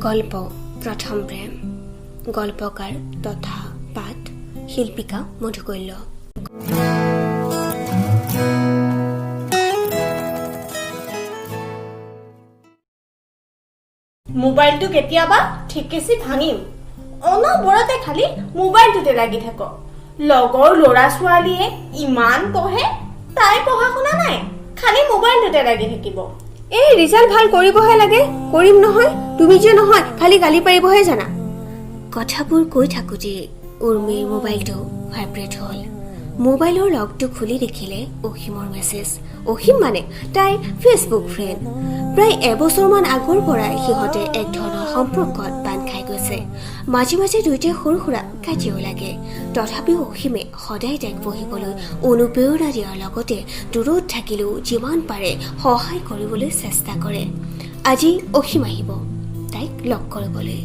গল্প প্ৰথম প্ৰেম। গল্পকাৰ তথা পাঠ শিল্পিকা মধুকল্য। মোবাইলটো কেতিয়াবা ঠেকেচি ভাঙিম। অনবৰতে খালি মোবাইলটোতে লাগি থাক। লগৰ ল'ৰা ছোৱালীয়ে ইমান পঢ়ে, তাই পঢ়া শুনা নাই, খালি মোবাইলটোতে লাগি থাকিব। এই ৰিজাল্ট ভাল কৰিবহে লাগে, কৰিম নহয়। তুমি যে নহয় খালি গালি পাৰিবহে জানা। কথাবোৰ কৈ থাকোঁতেই উৰ্মিৰ মোবাইলটো ভাইব্ৰেট হ'ল। মোবাইলৰ লগটো খুলি দেখিলে অসীমৰ মেছেজ। অসীম মানে তাইৰ ফেচবুক ফ্ৰেণ্ড। প্ৰায় এবছৰমান আগৰ পৰাই সিহঁতে এক ধৰণৰ সম্পৰ্কত বান্ধ খাই গৈছে। মাজে মাজে দুয়োটাই সৰু সুৰা কাজিয়াও লাগে। তথাপিও অসীমে সদায় তাইক পঢ়িবলৈ অনুপ্ৰেৰণা দিয়াৰ লগতে দূৰত থাকিলেও যিমান পাৰে সহায় কৰিবলৈ চেষ্টা কৰে। আজি অসীম আহিব তাইক লগ কৰিবলৈ।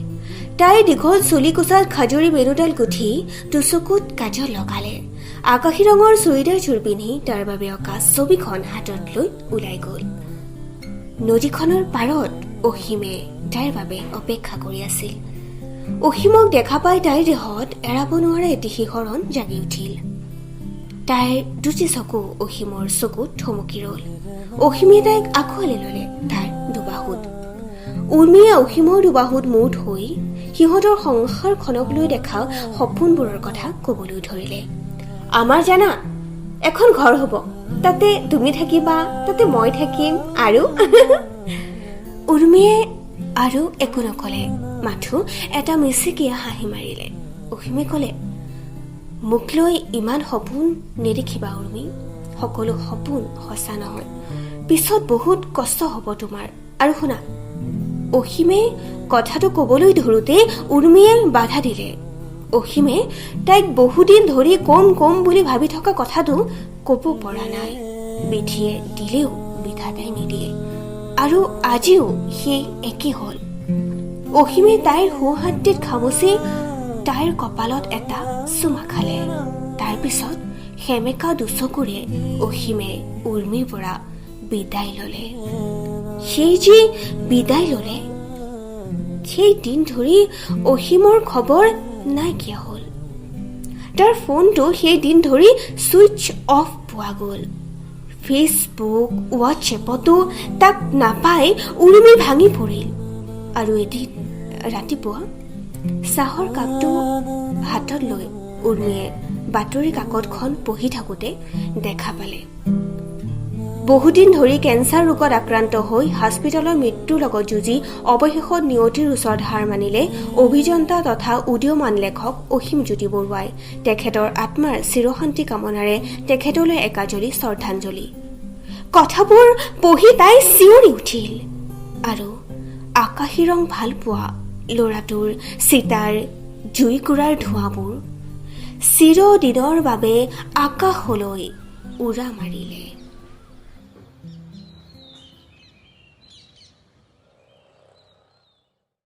তাইৰ দীঘল চুলি কোচাত খাজৰি বেণুডাল গুঠি দুচকুত কাজল লগালে। আকাশী ৰঙৰ চুৰিদাৰযোৰ পিন্ধি তাৰ বাবে অঁকা ছবিখন হাতত লৈ ওলাই গ'ল। নদীখনৰ পাৰত অসীমে তাইৰ বাবে অপেক্ষা কৰি আছিল। অসীমক দেখা পাই তাইৰ দেহত এৰাব নোৱাৰা এটি শিহৰণ জাগি উঠিল। তাইৰ দুটি চকু অসীমৰ চকুত থমকি ৰ'ল। অসীমে তাইক আঁকোৱালি ল'লে তাৰ দুবাহুত। উৰ্মিয়ে অসীমৰ দুবাহুত মূৰ থৈ সিহঁতৰ সংসাৰখনক লৈ দেখা সপোনবোৰৰ কথা ক'বলৈ ধৰিলে। আমাৰ জানা এখন ঘৰ হ'ব, তাতে তুমি থাকিবা, তাতে মই থাকিম। আৰু উৰ্মিয়ে আৰু একো নক'লে, মাথো এটা মিচিকীয়া হাঁহি মাৰিলে। অসীমে ক'লে, মোক লৈ ইমান সপোন নেদেখিবা উৰ্মি, সকলো সপোন সঁচা নহয়, পিছত বহুত কষ্ট হ'ব তোমাৰ। আৰু শুনা, অসীমে কথাটো ক'বলৈ ধৰোঁতে উৰ্মিয়ে বাধা দিলে। অসীমে তাইক বহুদিন ধৰি কম কম বুলি ভাবি থকা কথাটো ক'ব পৰা নাই। বিধিয়ে দিলেও বিধাতাই নিদিয়ে, আৰু আজিও সেই একেই হ'ল। অসীমে তাইৰ সোঁহাতটিত খামুচি তাইৰ কপালত এটা চুমা খালে। তাৰপিছত সেমেকা দুচকুৰে অসীমে উৰ্মিৰ পৰা বিদায় ল'লে। সেই যে বিদায় ল'লে, সেই দিন ধৰি অসীমৰ খবৰ নাইকিয়া হ'ল। তাৰ ফোনটো সেই দিন ধৰি ছুইচ অফ পোৱা গ'ল। ফেচবুক, হোৱাটছএপতো তাক নাপাই উৰ্মি ভাঙি পৰিল। আৰু এদিন ৰাতিপুৱা চাহৰ কাপটো হাতত লৈ উৰ্মিয়ে বাতৰি কাকতখন পঢ়ি থাকোঁতে দেখা পালে, বহুদিন ধৰি কেঞ্চাৰ ৰোগত আক্ৰান্ত হৈ হস্পিটেলৰ মৃত্যুৰ লগত যুঁজি অৱশেষত নিয়তিৰ ওচৰত হাৰ মানিলে অভিযন্তা তথা উদীয়মান লেখক অসীম জ্যোতি বৰুৱাই। তেখেতৰ আত্মাৰ চিৰশান্তি কামনাৰে তেখেতলৈ একাজলি শ্ৰদ্ধাঞ্জলি। কথাবোৰ পঢ়ি তাই চিঞৰি উঠিল আৰু আকাশী ৰং ভাল পোৱা ল'ৰাটোৰ চিতাৰ জুইকুৰাৰ ধোঁৱাবোৰ চিৰদিনৰ বাবে আকাশলৈ উৰা মাৰিলে।